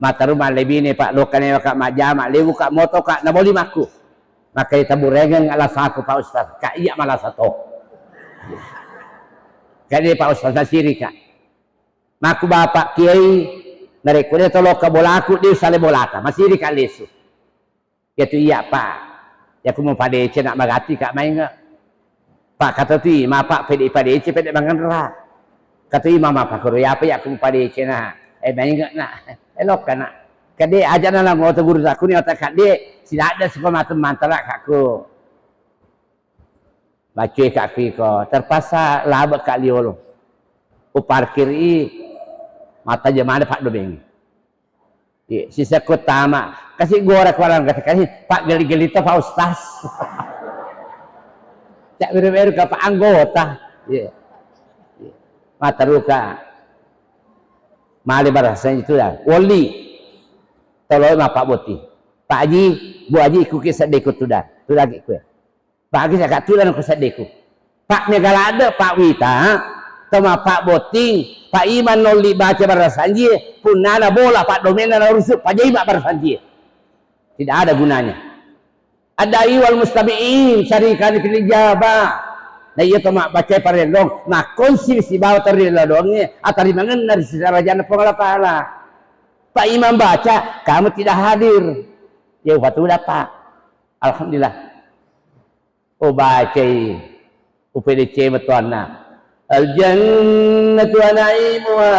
Materru mallebine, Pak, lokka newa ka majjama, lewu ka moto ka, naboli makku. Makkedai taburengeng alasaku, Pak Ustaz, ka iya malasa to. Kade Pak Ustaz, nasiri ka. Makku Bapak Kiai, narekko de to lokka bolaku, de usale bolata, masiri ka lesu. Iyatu iya, Pak. Yaku mupadeceng na magatti ka mainge. Pak, kata tu ima, Pak, pede padeceng, pede mangenra. Kata ima, Pak, koro iya, Pak, yaku mupadeceng na. Eh, mainge na. Eh, lokka na. Kade aja na lango to guru takku ni otak kade. Siladde supa matu mantara kakku. Bacoi ka ko, terpaksa labe ka liolo. Uparkiri mata jamane Pak Domeng. Iya, sisakko tama. Kasi gora kualang kata kasi, Pak geli-geli to Pak Ustaz. Cak beru-beru ka Pak anggota. Iya. Iya. Mataruka. Male barasa itu ya. Woli. Toloi mappabbotting. Pak Haji, Bu Haji, kuki sedde ku tudang. Tudang ki kue. Bagi saya tulana ko seddeku. Pak mega ladde, Pak Wita, to mappabbotting, Pak Iman nolli baca barasanjie, punnana bola Pak Domenna narusu, pajai ma barasanjie. Tidak ada gunanya. Adai wal mustami'in syarikani fil ijabah. Na iya to mabbacai parellong, makkonsi sibawa to ri ladongnge, atarimangenna ri sisarajanna Puang Allah Ta'ala. Pak Imam baca, kamu tidak hadir. Ya upatuda, Pak. Alhamdulillah. Ubacai, upedeceng bettuanna. Al-jannatu wa na'imuha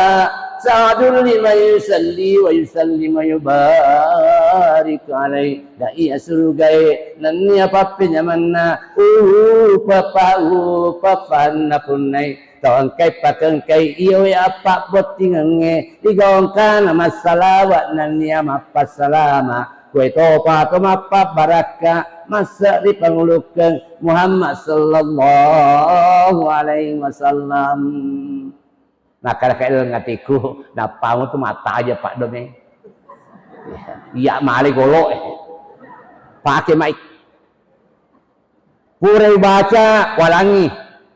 sa'dun liman yusalli wa yusallim wa yubarik alaih. Dan iya surugae nennia pappenyamanna, upa pa, upa panna punnai. Tau engkai pakengkai iyawe appabbottingengnge, rigau engkana massalawa nennia mappassalama. Kue topa to mappabbarakka masse ri pangulukkeng Muhammad sallallahu alaihi wasallam. Nakkada kaileng atiku, nappamu tu mattaja Pak Domeng. Iya male golo e. Pake mai. Pura ubaca walangi,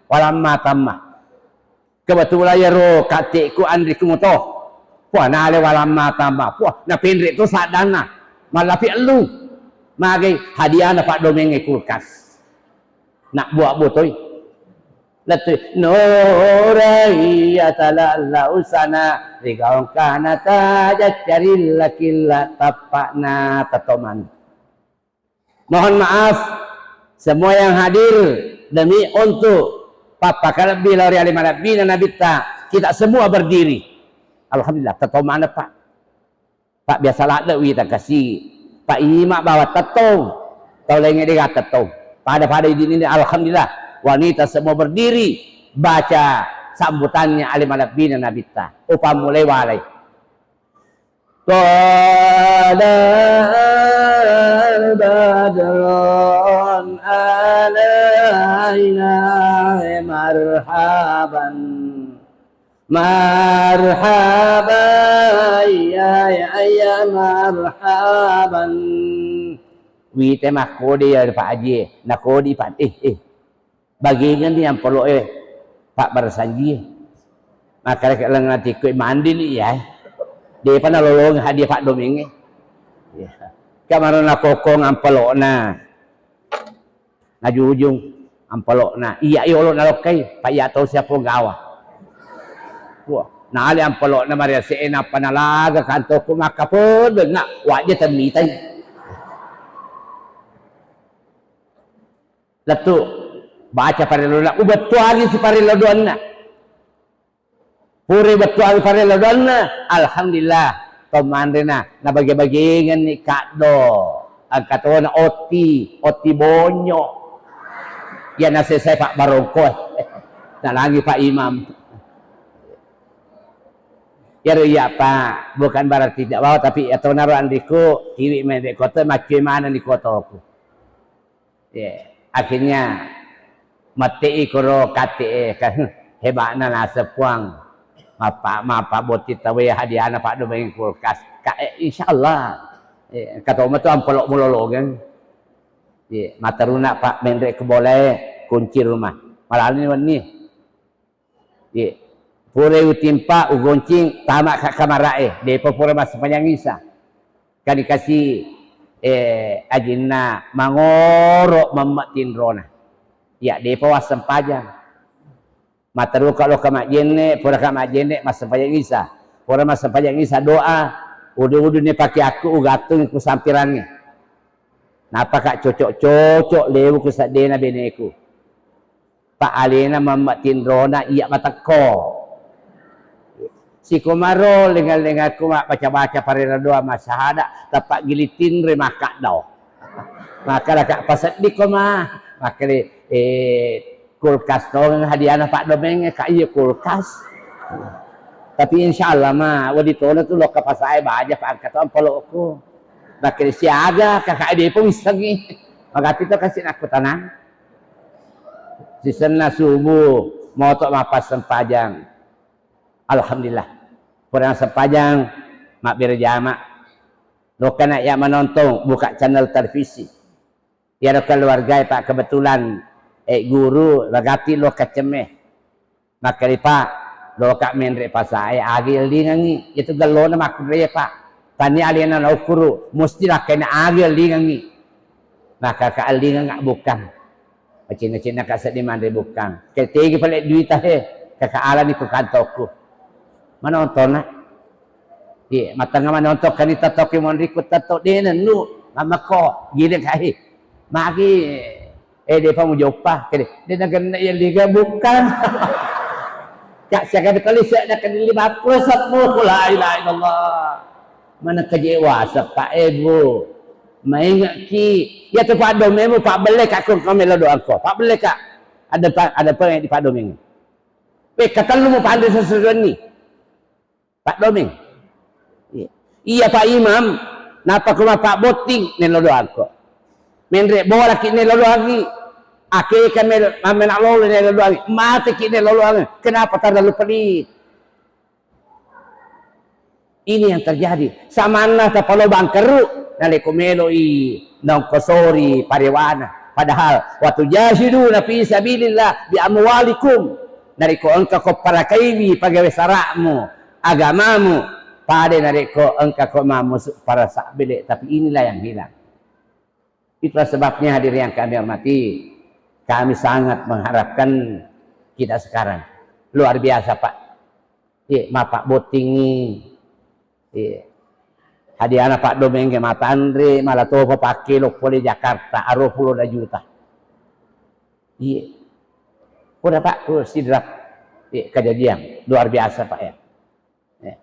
walamma tamma. Kebetulan iyaro katte'ku anriku muto. Puah, nale walamma tamma. Puah, napenre to saddanna. Mallapi ellung. Magai hadiahna Pak Domengnge kulkas. Nak buah botoi. Lettu nurai atala lausana rigaung kana taja carilla killa tappa'na tatoman. Mohon maaf, semua yang hadir demi untuk pappakalebbi lao ri ale malebbina Nabitta, kita semua berdiri. Alhamdulillah, tettong maneng, Pak. Pak, biasa ladde wita kasi, Pak, ima bawa tettong, tau laingnge dega tettong. Pada-pada idin ini, alhamdulillah, wanita semua berdiri, baca sambutannya ale malebbina Nabitta. Upammulai walai. Tala badrun alaina, marhaban, marhaban, ya, ya, ya, marhaban. Wite makkode ya Pak Haji, nakodi Pak, eh, eh. Bagengeng ni ampolo'e, Pak, barasanjie. Makkedaki leng atiku, mandi ni iya. Depa nalolong hadiah Pak Domengnge. Iya. Kamaro nakokkong ampolo'na. Najujung ampolo'na. Iya, iya, olo nalokkai, Pak, iya tau siapa gawa. Wah, nale ampolo'na mariase'e nappa nalaga kantokku makkapedeng, nak, wajja temmitai. Lettu baca parello doanna, ubettuangi si parello doanna. Pura ubettuangi parello doanna, alhamdulillah, to manrena, nabage-bagengenni kaddo. Engka tona otti, otti bonyo. Iya nasesai Pak Barongko. Nalangi Pak Imam. Iyaro iya, Pak, bukan berarti tidak bawa, tapi iya tonaro anriku, tiwi menre koto, maccue maneng di kotoku. Iya, akhirnya matte'i koro katte, eh, kan hebatna naseng Puang. Mappa-, mappabbotting tauwe hadiahna paddomeng kulkas. Ka, eh, insyaallah. Eh, katoma tu ampelok mulolongeng. Iya, materuna, Pak, menre ke bolae, kunci rumah. Malalani wenni. Iya. Pura utimpa, ugoncing, tama ka kamara'e, depa pura massempajang Isa. Kan dikasi, eh, ajinna mangoro memme tinrona. Iya, depa wassempajang. Materuka loka majjenne, pura ka majjenne, massempajang Isa. Pura massempajang Isa, doa, udu-udu ni pake aku, ugattung ku sampirangnge. Napaka cocok-cocok lewu ku seddena beneku. Pa alena mamma tinrona iya matekko. Sikomaro lenga-lengaku mabbaca-baca parera doa massahada, tappa gili tinre makkaddao. Maka laka paseddiko ma, makkale, eh, kulkas tongeng hadiahna paddomeng, ka iya kulkas. Tapi insyaallah ma, wedi tona tu lokka pasae baja pa engka to ampelokku. Makkale siaga, kaka depa wissengi. Magatti to kasi nakkutanang. Sisenna subuh, moto mappassempajang. Alhamdulillah. Pura sempajang, mabbere jama. Lokkana iya manontong, buka channel televisi. Iyaro keluargae, Pak, kebetulan, eh, guru, ragati lokka cemme. Makkeda, Pak, loka menre pasae, agi ellingengi. Itu gellona makkunraie, Pak. Tania alena naukkuru, musti lakkaina agi ellingengi. Maka ka ellingeng bukkang. Macinna-cinna ka seddi manre bukkang. Ketegi pale duita he, kaka alani ku kantokku. Manontonna. Iya, matengnga manontong kani tettoki monriku tetto de nennu. Mammekko, gile ka he. Magi, eh, depa mujoppa, kede. De nagenna iya liga bukkang. Cak siaga betali sedda kani lima puluh seppulo. La ilaha illallah. Mana kejewa sepa, eh, Bu. Maingekki, iya tu paddomemu, pabbelle ka ko melo doangko. Pabbelle ka. Ada pa-, ada pa di paddomeng. Weh, katellu mu panre sesuwenni. Paddomeng. Iya. Iya, Pak Imam, napa kuma Pak Botting nelo doangko. Menre bola ki nelo doangi. Akeka mel-, mamena lolo nelo doangi. Mate ki nelo doangi. Kenapa terlalu pelit? Ini yang terjadi. Samanna tapalo bangkeru, naleko meloi nongkosori parewana. Padahal, "Wa tujahiduna fi sabilillah bi amwalikum." Narekko engka ko parakaiwi pagawe sara'mu, agamamu, pada narekko engka ko mamusu para sabbele, tapi inilah yang hilang. Itulah sebabnya, hadirin yang kami hormati, kami sangat mengharapkan kita sekarang. Luar biasa, Pak. Iya, mappabbottingi. Iya. Hadiana paddomengge matanre, mala topa pakkelo pole Jakarta, aro pulo da juta. Iya. Udah, Pak, ku Sidrap. Iya, kejadian luar biasa, Pak, ya. Iya.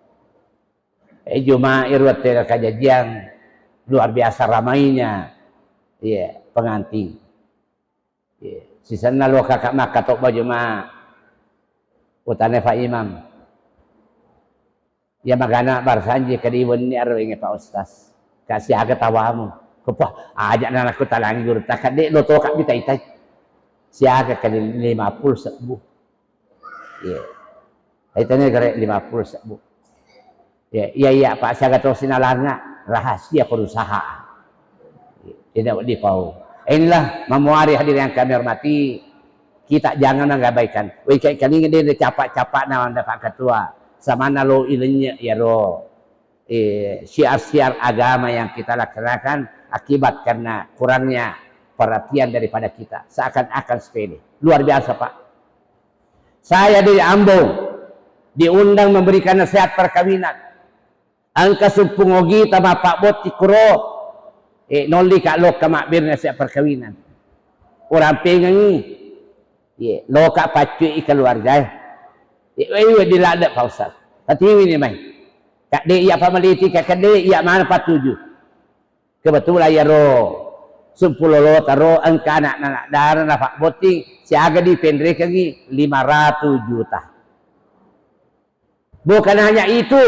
Eh, Juma' iro tega kejadian luar biasa ramainya. Iya, pengantin. Iya. Sisenna lo kakak makkatobba Juma'. Utane Pak Imam. Iya magana barsanji kedi wenni aroenge Pak Ustaz. Ka siaga tawamu. Kepa, aja' na nakku talangi guru, takadde' lo toka' mitai-tai. Siaga kedi lima puluh sebbu. Iya. Aitanya gare lima puluh sebbu. Iya, iya, iya, Pak, siaga to sinalanga rahasia perusahaan. Tidak dipau. Inilah mamuari, hadirin yang kami hormati, kita jangan mengabaikan. Wengkai kalinga de capa-capa na anda Pak Ketua. Samana lo ilenye ya ro. Eh, syiar-syiar agama yang kita laksanakan akibat karena kurangnya perhatian daripada kita. Seakan-akan sepele. Luar biasa, Pak. Saya dari Ambon diundang memberikan nasihat perkawinan. Engka sumpung ogita mappabbotting kuro, eh, nolli ka lokka mabbere nasihat perkawinan. Urampengengi. Iya, loka paccui keluarga, eh. Eh, wei, wei, di ladde, Pak Ustaz. Tatiwi ni mai. Kadde iya pamaliti, kadde iya mana patuju. Kebetulan iyaro Sumpulolota ro engka anak-anak dara napabbotting, siaga dipenrekengngi, lima ratus juta. Bukan hanya itu,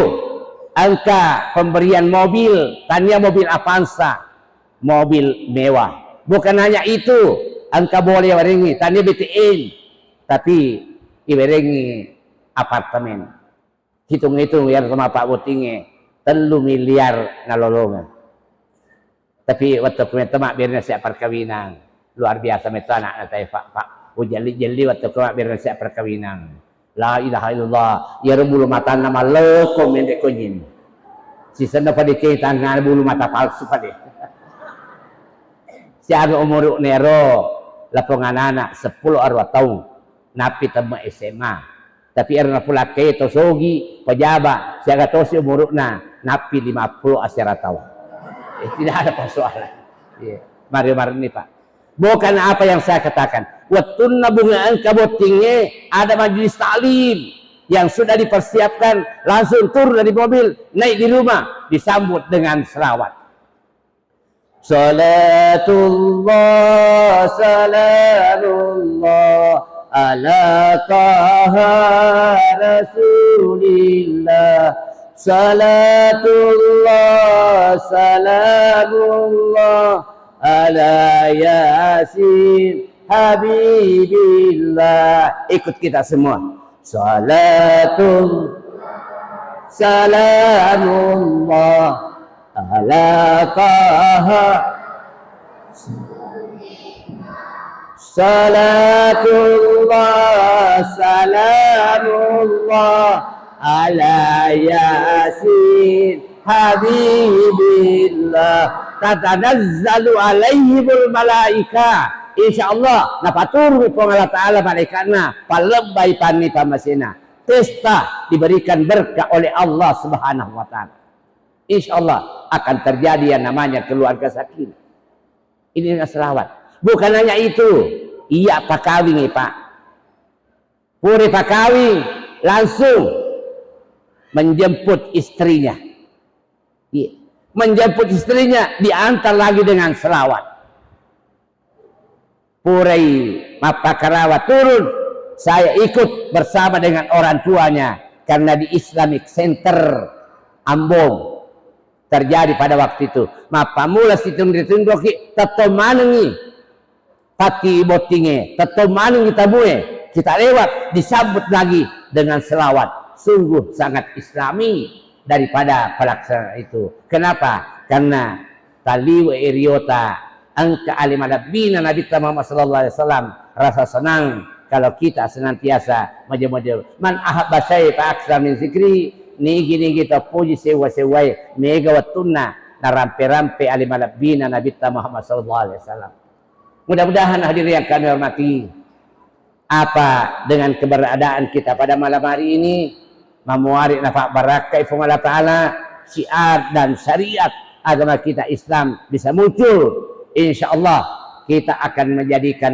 engka pemberian mobil, tania mobil Avanza, mobil mewah. Bukan hanya itu, engka bola iwerengngi, tania B T N, tapi iwerengngi apartemen. Hitung-hitung, iyaro mappabottingnge tellu miliar nalolongeng. Tapi wettukku metto mabbere nasihat perkawinan, luar biasa metto anakna tae, Pak, Pak. Ujelli-jelli wettukku mabbere nasihat perkawinan. La ilaha illallah. Iyaro bulu matanna mallekko menre konyinna. Sisenna pade ke tangngana bulu mata palsu pade. Siaga umuru'na ero, lapong anana seppulo arua taung. Nappi temme S M A. Tapi ero napulakkai to sogi, pejabat, siaga tosi umuru'na, nappi lima puluh asera taung. Eh, tidak ada persoalan. Iya. Mario Marni, Pak. Bukan apa yang saya katakan. Wettunna bunga engka bottingnge, ada majelis taklim yang sudah dipersiapkan, langsung turun dari mobil, naik di rumah, disambut dengan selawat. Salatullah, salamullah, ala Taha Rasulillah. Salatullah, salamullah, ala Yasin Habibillah. Ikut kita semua. Salatul salamullah ala Taha. Salatullah, salamullah ala Yasin Habibillah. Tatanazzalu alaihimul malaika. Insya Allah, napaturungi Puang Allah Ta'ala malaikatna, pallebbai panni pammasena. Pesta diberikan berkah oleh Allah Subhanahu wa Ta'ala. Insya Allah akan terjadi yang namanya keluarga sakinah. Ini dengan selawat. Bukan hanya itu, iya pakawing, Pak. Pura pakawing, langsung menjemput istrinya. Iya. Menjemput istrinya, diantar lagi dengan selawat. Purai mappakarawa turun, saya ikut bersama dengan orang tuanya, karena di Islamic Center Ambon terjadi pada waktu itu. Mappammula situnri-tunroki, tettong manengngi pati bottingnge, tettong manengngi tabue, kita lewat, disambut lagi dengan selawat. Sungguh sangat Islami daripada pelaksanaan itu. Kenapa? Karena taliwe eriota engka ale malebbina Nabitta Muhammad sallallahu alaihi wasallam, rasa senang kalau kita senantiasa maja-maja. Man ahabba syai fa aktsara min zikri, nigi-nigi to puji sewwa-sewwae, mega wettunna narampe-rampe ale malebbina Nabitta Muhammad sallallahu alaihi wasallam. Mudah-mudahan hadirin yang kami hormati, apa dengan keberadaan kita pada malam hari ini, mamuari nafa barakkai Puang Allah Ta'ala, syiar dan syariat agama kita Islam bisa muncul. Insya Allah kita akan menjadikan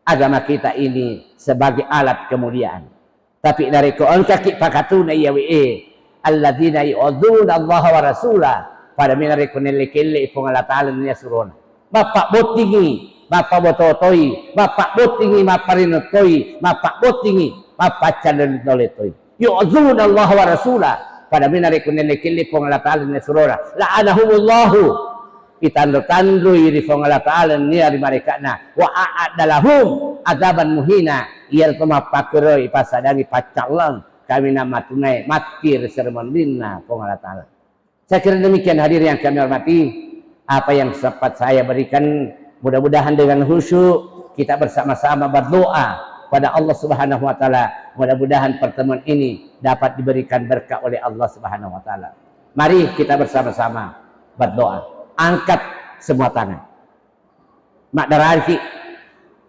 agama kita ini sebagai alat kemuliaan. Tapi narekko engkaki pakatuna iyawe e, alladzina yu'adzuna Allah wa rasulah, pada mena rekko nelle-kelle Puang Allah Ta'ala nennia surona. Mappabbottingi, mappabototoi, mappabottingi, mapparinottoi, mappabbottingi, mappaccalentole toi. Yu'adzuna Allah wa rasulah, pada mena rekko nelle-kelle Puang Allah Ta'ala nennia surona. La'anahumullahu. Itanro-tanroi ri Puang Allah Ta'ala nennia ri malaika'na, wa a'adda lahum adzaban muhina, iyaro to mappakkeroi passadangi paccalleng kaminang matunae matti ri seremenrinna Puang Allah Ta'ala. Saya kira demikian hadirin yang kami hormati, apa yang sempat saya berikan, mudah-mudahan dengan khusyuk kita bersama-sama berdoa pada Allah Subhanahu wa Ta'ala, mudah-mudahan pertemuan ini dapat diberikan berkah oleh Allah Subhanahu wa Ta'ala. Mari kita bersama-sama berdoa. Angkat semua tangan. Maddaraki,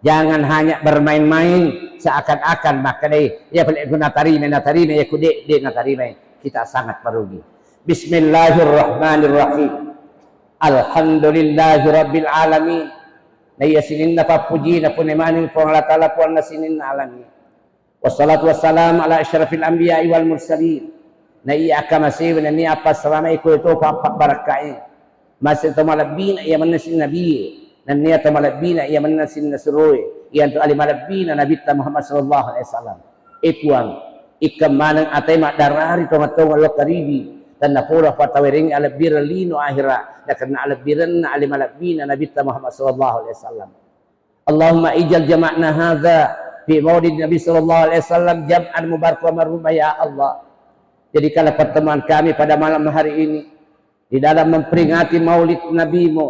jangan hanya bermain-main seakan-akan makkedai, iya pale ku natarima, natarima, iya ku de, de natarima. Kita sangat merugi. Bismillahirrahmanirrahim. Alhamdulillahirabbil alamin. Naiya sininna pappujina pune maneng Puang Allah Ta'ala, Puanna sininna alangnge. Wassalatu wassalamu ala asyrafil anbiya'i wal mursalin. Na iya akkamasewi nennia appassalamai ko to pappa barakkae. Mase to malebbina iya maneng sining nabie, nennia to malebbina iya maneng sining nasuroe, iyantu ale malebbina Nabitta Muhammad sallallahu alaihi wasallam. E Puang, ikkeng maneng atai maddarari tonga-tonga lokka ridi, tennapodo pa tawerengngi alebbireng lino ahera, nakenna alebbirenna ale malebbina Nabitta Muhammad sallallahu alaihi wasallam. Allahumma ij'al jama'na hadza fi maulid Nabi sallallahu alaihi wasallam jam'an mubarakah marhumah, ya Allah. Jadikanlah pertemuan kami pada malam hari ini di dalam memperingati maulid Nabimu,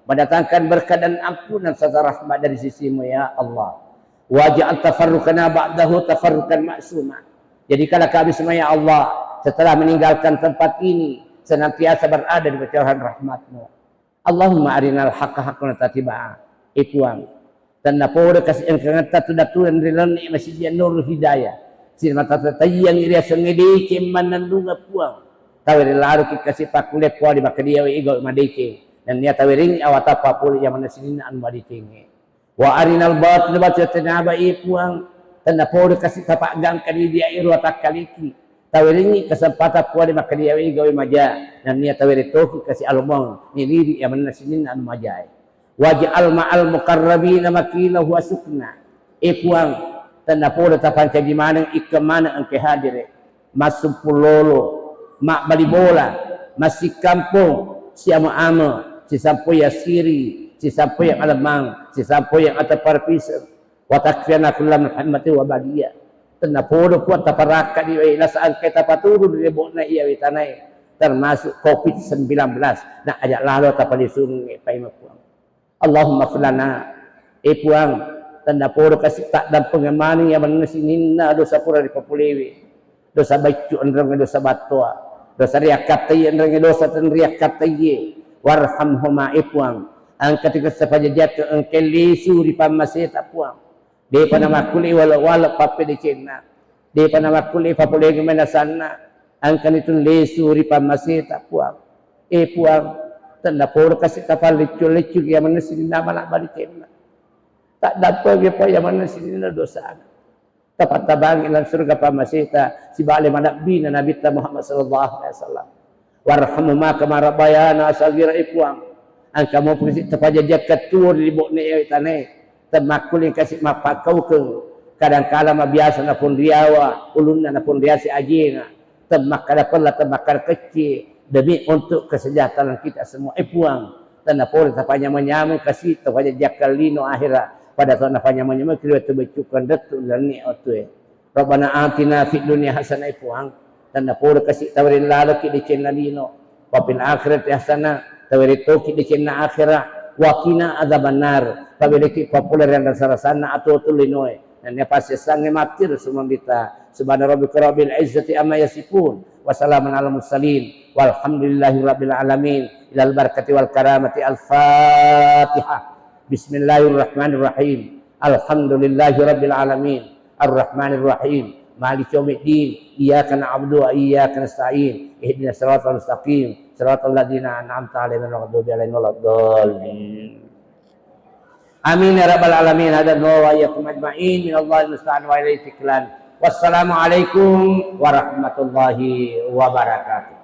mendatangkan berkah dan ampunan serta rahmat dari sisimu, ya Allah. Waj'al tafarruqana ba'dahu tafarruqan ma'suma. Jadikanlah kami semua, ya Allah, setelah meninggalkan tempat ini, senantiasa berada di perjauhan rahmatmu. Allahumma arinal haqqa haqqan warzuqna ittiba'a. E Puang, tennapodo kasi engkangetta tudang-tudang ri lalenna Masjid Nurul Hidayah. Sining mata tataiyangngi riasengnge deceng mannennungeng Puang. Tawere laroki kasi pakkulle Puang di makkedae gau madeceng. Nennia tawerengngi awata papole iya maneng sininna anu madecengnge. Wa arinal batil batila wajtaniba, e Puang, tennapodo kasi tapaggangka didiae ro watakkaliki. Tawerengngi kesempatan Puang di makkedae gau maja, nennia tawere toki kasi alomong niridi iya maneng sininna anu majae. Waj'al ma'al muqarrabina maqila wa sukna. E Puang, tennapodo tapancaji maneng ikkeng maneng engkae hadere. Massumpu lolo, mabbali bola, massikampong, siame-ame, sisampoyang siri, sisampoyang alemang, sisampoyang atau parpiseng. Wa takfina kulla muhammadin wa badia. Tennapodo Puang taparakka di wae lasa engkae tapaturu ri lebo'na iyawe tanae, termasuk covid sembilan belas. Na aja lalo tapalisungnge paimeng Puang. Allahumma ighfir lana. E Puang, tennapodo kasi taddampengeng maneng iya maneng sininna dosa pura ripapolewe. Dosa baiccu enrengnge dosa battoa. Dosa riakkattaiye enrengnge dosa tenriakkattaiye. Warhamhuma, e Puang. Engka tikessa pajajiakkeng engkae lesu ri pammaseta Puang. Depa namakkulle wale-wale pappedecenna. Depa namakkulle papolengi menasanna. Engkani tu lesu ri pammaseta Puang. E Puang, tennapodo kasi tapalleccu-leccu iya maneng sininna malabbadecenna. Taddampengeng Puang iya maneng sininna dosana. Tapattabangi langsung surga pammaseta sibawa ale malebbina Nabitta Muhammad sallallahu alaihi wasallam. Warhamhuma kama rabbayana shaghira, e Puang. Engka mopa kasi tapajajiakkeng tuo ri lebo'na iyawe tanae. Temmakkulle kasi mappakkaukeng. Kadangkala mabiasa naponriawa ulunna, naponriase ajena. Temmakkada pella, temmakkada kecce demi untuk kesejahteraan kita semua. E Puang, tennapodo tapanyameng-nyameng kasi tapajajiakkeng lino ahera, pada to napanyameng-nyameng ri wettu beccukkeng lettu lalenna wettue. Rabbana atina fid dunya hasanah, e Puang, tennapodo kasi tawereng laloki decenna lino, wa fil akhirati hasanah, tawereng toki decenna akhera, wa qina adzabannar, pabeleki papole ri rasa-rasanna atuo-tuo linoe. Nennia passessangnge matti ri sumambita. Subhana rabbika rabbil izzati amma yasifun. Wa salamun alal mursalin. Walhamdulillahi rabbil alamin. Ilal barakati wal karamati. Al-Fatihah. Bismillahirrahmanirrahim. Alhamdulillahi rabbil alamin. Arrahmanirrahim. Maliki yaumiddin. Iyyaka na'budu wa iyyaka nasta'in. Ihdinas siratal mustaqim. Siratal ladzina an'amta 'alaihim ghairil maghdubi 'alaihim waladdallin. Amin ya rabbal alamin. Hadanallahu wa iyyakum ajma'in. Minallahil musta'an wa ilaihi tiklan. Wassalamualaikum warahmatullahi wabarakatuh.